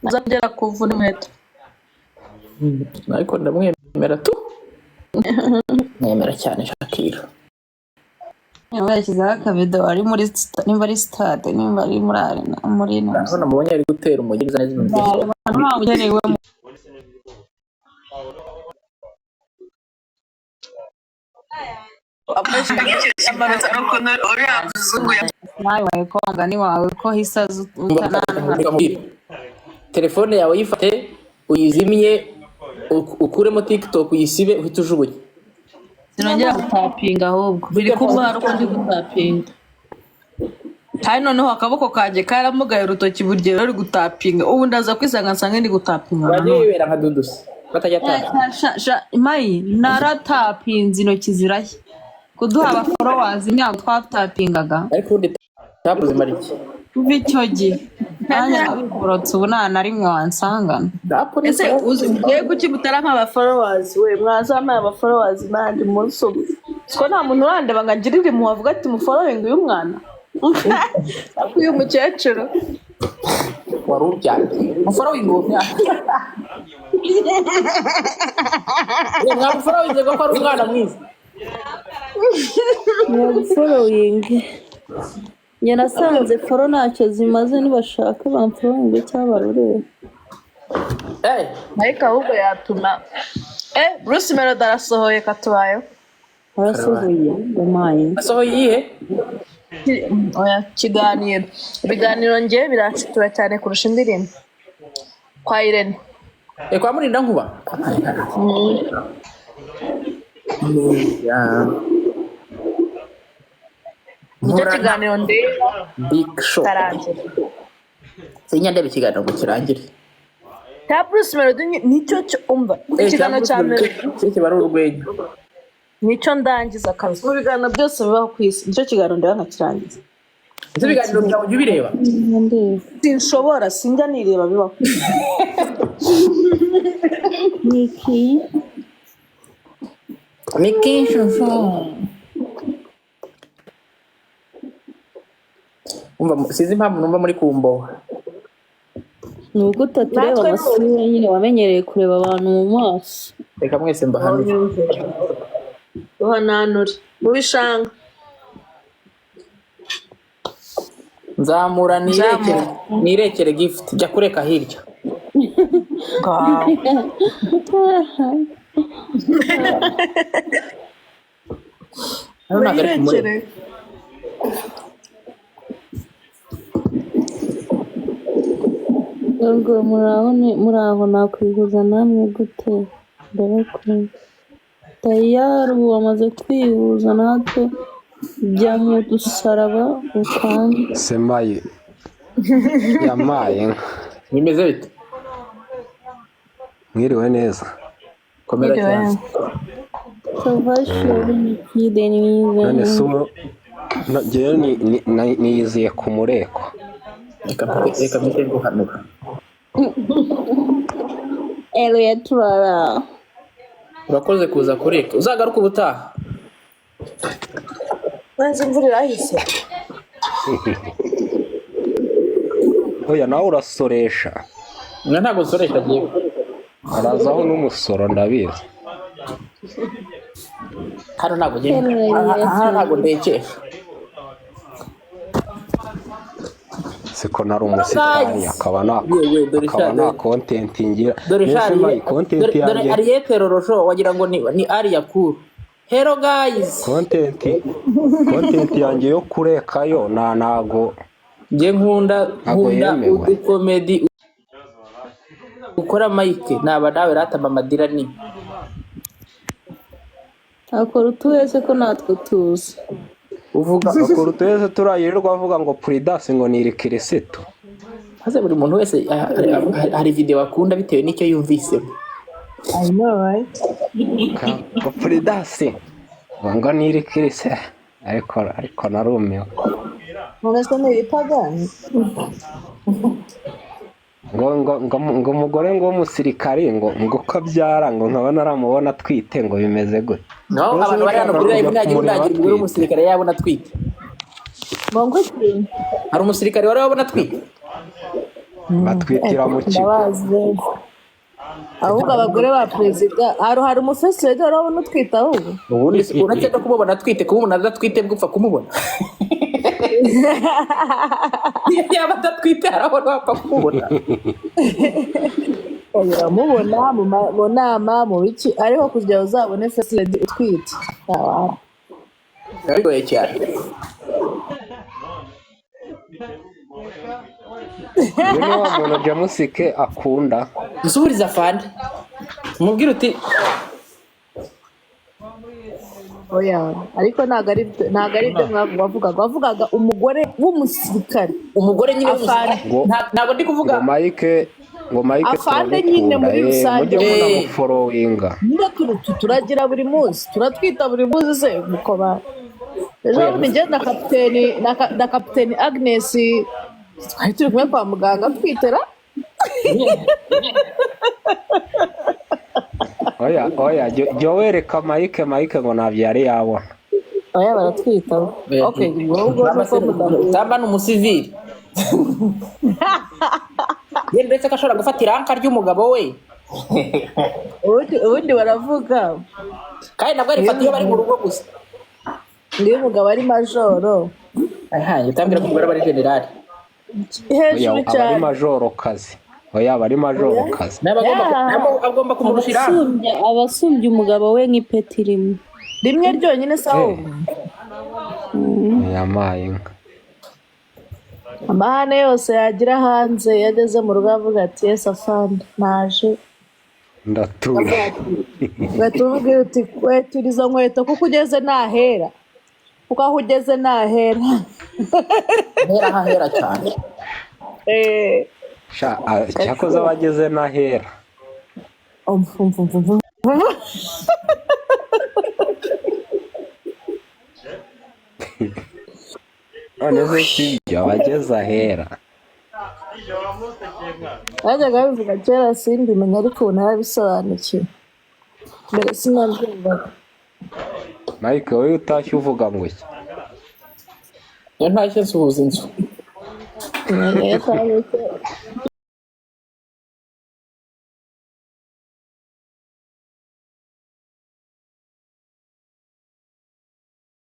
Ntazongera kuvuna inkweto. Ariko ndamwemera tu, mwemera cyane Shakira. Niba yashyizeho akavido ari muri nimba ari stade, nimba ari muri arena, muri Aho namubonye ari gutera umugeri neza ibintu byinshi. Nta mugeni we. Nawe wawe ko mugani wawe ko hisaza utanana. Telefone yawe yifate uyizimye, ukuremo TikTok, uyisibe, uhite ujugunya. Sinongera gutapinga, ahubwo biri kuba uko ndi gutapinga kandi noneho akaboko kanjye karamugaye, urutoki buri gihe ruri gutapinga. Ubu ndaza kwisanga nsange ndi gutapinga Wajya nanone. wibera nka Dudusi batajya atanga. Mayi, naratapinze intoki zirashya kuduha aba followers, ntabwo twatapingaga. Ariko ubundi tap zimara iki? Kuva icyo gihe nanjye nabikorotse, ubu nta na rimwe wansangana. Tap ni Ese uzi ugiye kuki mutarampa aba followers we? Mwazampaye aba followers nandi umunsi umwe, siko nta muntu urandeba ngo angirire impuhwe avuga ati mufollowing uyu mwana, ariko uyu mukecuru. Wari uryamye mufollowing uwo mwana, mwamufollowing ko ari umwana mwiza. Nyagufollowing, njye nasanze follow ntacyo zimaze, nibashaka bamfollowinge cyangwa barurebe. Eh. Ariko ahubwo yatuma Bruce Melody arasohoye katubayeho. Arasohoye yamaye. Asohoye iyihe? Oya, kiganiro, ibiganiro njye biranshitura cyane kurusha indirimbo kwa Irene. Eh, kwa Murinda Nkuba. Yeah. Nicyo Nkorana kiganiro ndeba big show. Karangira. Sinya ndeba ikiganiro ngo kirangire. Cya Bruce Melody nicyo cyo umva. Eh, Ikiganiro cya Melody cyo kiba ari urwenya. Nicyo ndangiza akazi mu biganiro byose bibaho ku isi, nicyo kiganiro ndeba nkakirangiza. Ese ibiganiro byawe ujya ubireba? Ndeba. Sinshobora, sinjya nireba, bibaho. Niki. Niki shusho. Umva, sinzi impamvu numva muri kumboha. Ni uko utatureba Natwe amasura nyine, wamenyereye kureba abantu mu maso. Reka mwese mbahanure. Duhananure mu bishanga. Nzamura nirekere, nirekere gift, jya kureka hirya. Ngaho. Hano ntabwo ari kumureba. Ubwo muraho muraho, nakwihuza namwe gute? Ndabakunda. Tayari ubu wamaze kwihuza natwe, jya mu dusaraba ukange. Semayi yamaye inka. Bimeze bite? Mwiriwe neza. Komera Mwiriwe. cyane. Savasho Niki Denise. None se ubu njyewe niyiziye ku mureko. Reka mpite nguhanura. Eluya turara. Urakoze kuza kureka, uzagaruke ubutaha. Maze imvura irahise. Oya, nawe urasoresha. Mwe ntabwo nsoresha agiye. Arazaho n'umusoro, ndabizi. Hano ntabwo ngenda, hano ntabwo ndekesha. Siko nari umusitari akaba nta Yewe, dore akaba sha nta content ngira. Dore Mbese sha mayi content dore yanjye Ariyete Rorosho, wagira ngo ni Ariya Kuru. Hello guys. Content yanjye yo kurekayo nta ntago. Njye nkunda Ntabwo nkunda yemewe. udukomedi ukora Mike, naba nawe rata mama Dirani. Akora utuhese ko natwe tuzi. Uvuga. Akora utwese turayirirwa avuga ngo Prudence ngo ni irikirisitu. Maze buri muntu wese hari video akunda bitewe n'icyo yumvisemo. I know, right? Ngo Prudence ngo ni irikirisitu, ariko narumiwe. None se ni ibipagani? Ngo umugore ngo w'umusirikari ngo uko abyara ngo nkaba naramubona atwite, ngo bimeze gute? No Mbese abantu bari hano kuri live ushaka ntagira kumureba undagira umugore atwite. w'umusirikare yabona atwite. Ngo iki? Hari umusirikare wari wabona atwite? Batwitira mu kigo. Ndabazi benshi. Ahubwo abagore ba perezida, hari umufirst lady urabona utwite ahubwo. Ubundi uretse no kumubona atwite, kumubona adatwite gupfa kumubona. Niyo yaba adatwite, hari aho wapfa kumubona. Uramubona mu nama, mu biki, ariko kugira ngo uzabone first lady utwite, ntawaha. Biba bigoye cyane. Uyu ni wa muntu James K akunda. Usubiriza afande, umubwire uti Oya, ariko ntabwo ari byo wavugaga. Wavugaga umugore w'umusirikare. Umugore nyine Afande. w'umusirikare. Ngo Ntabwo ndi kuvuga ngo Mike, ngo Mike Afande nyine turagukunda muri rusange. mujye munamuforowinga. Nyine turagira buri munsi, turatwita buri munsi se mukoba. Ejo bundi njye na kapiteni na kapiteni Agnes twari turi kumwe kwa muganga twitera. Oya oya, jya wereka Mike, Mike ngo ntabyo yari yabona. Oya, baratwita. Okay, ubwo nuko mudahuza. Tamba ni umusivili yenda, uretse ko ashobora gufata iranka ry'umugabo we. Ubundi baravuga Kandi nabwo arifata iyo bari mu rugo gusa. Iyo umugabo ari majoro Aha, utambwira ko umugore aba ari generali. Oya, hejuru aba ari cyane. Majoro kazi, oya, aba ari majoro kazi. Ntabwo agomba ntabwo agomba kumurusha iranka. Abasumbya umugabo we nk'ipeti rimwe. Rimwe ryonyine se ahubwo. Yampaye inka. Amahane yose yagira hanze, iyo ageze mu rugo avuga ati: "Yes afande, naje." Ndatuje. Ugahita umubwira uti: "Kwetura izo nkweto kuko ugeze nahera, kuko aho ugeze nahera." Hera hahera cyane. Sha, cyakoze abageze n'ahera. Umva, umva, umva, umva. None se sibyo, abageze ahera. Bajyaga babivuga kera simbimenya, ariko ubu narabisobanukiwe, mbere sinabyumvaga. Mike, wowe utashye uvuga ngo iki? Iyo ntashye nsuhuza inzu. Iyo atashye